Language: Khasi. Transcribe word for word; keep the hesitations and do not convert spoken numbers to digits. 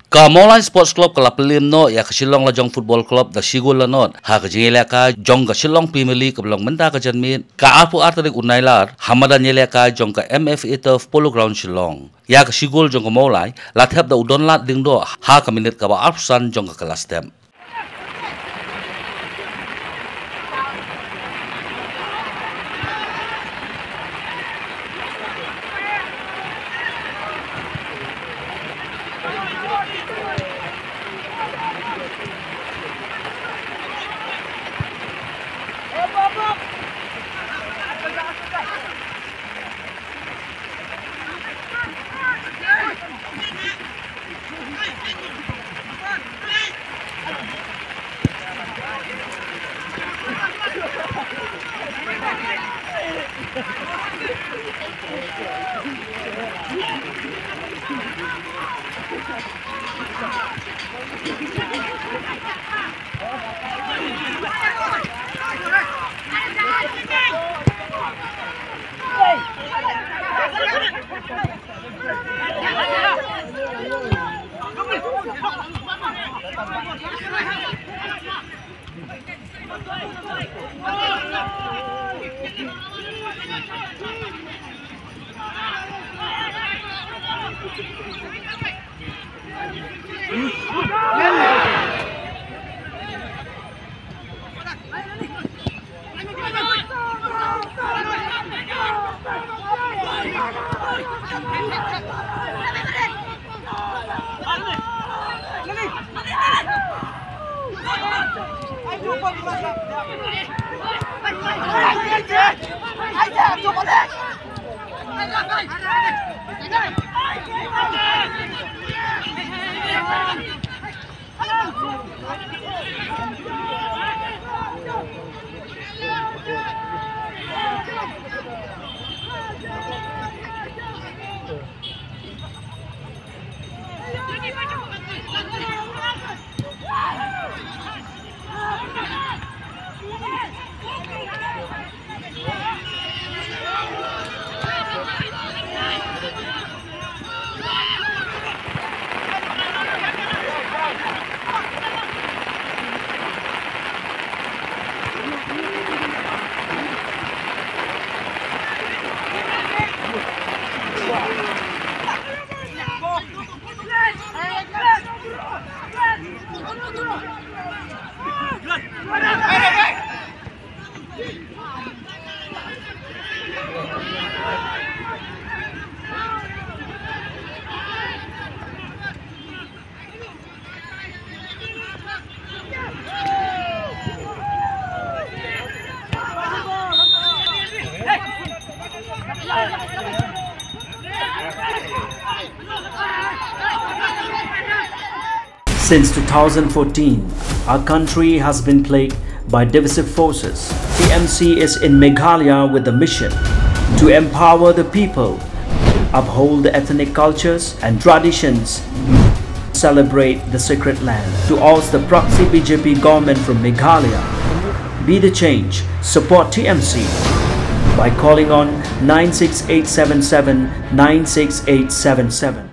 Ka Mawlai Sports Club ka la pynliem noh ïa ka Shillong Lajong Football Club da shi gol la nod ha ka jingïalehkai jong ka Shillong Premier League kaba long mynta ka janmiet, ka arphew ar tarik u Nailar, ha madan ïalehkai jong ka M F A Turf Polo Ground Shillong. Ïa ka shi gol jong ka Mawlai la thep da u Donlad Lyngdoh ha ka minit kaba arphew san jong ka kylla step. Since two thousand fourteen, our country has been plagued by divisive forces. T M C is in Meghalaya with the mission to empower the people, uphold the ethnic cultures and traditions, celebrate the sacred land. To oust the proxy B J P government from Meghalaya, be the change, support T M C by calling on nine six eight seven seven nine six eight seven seven.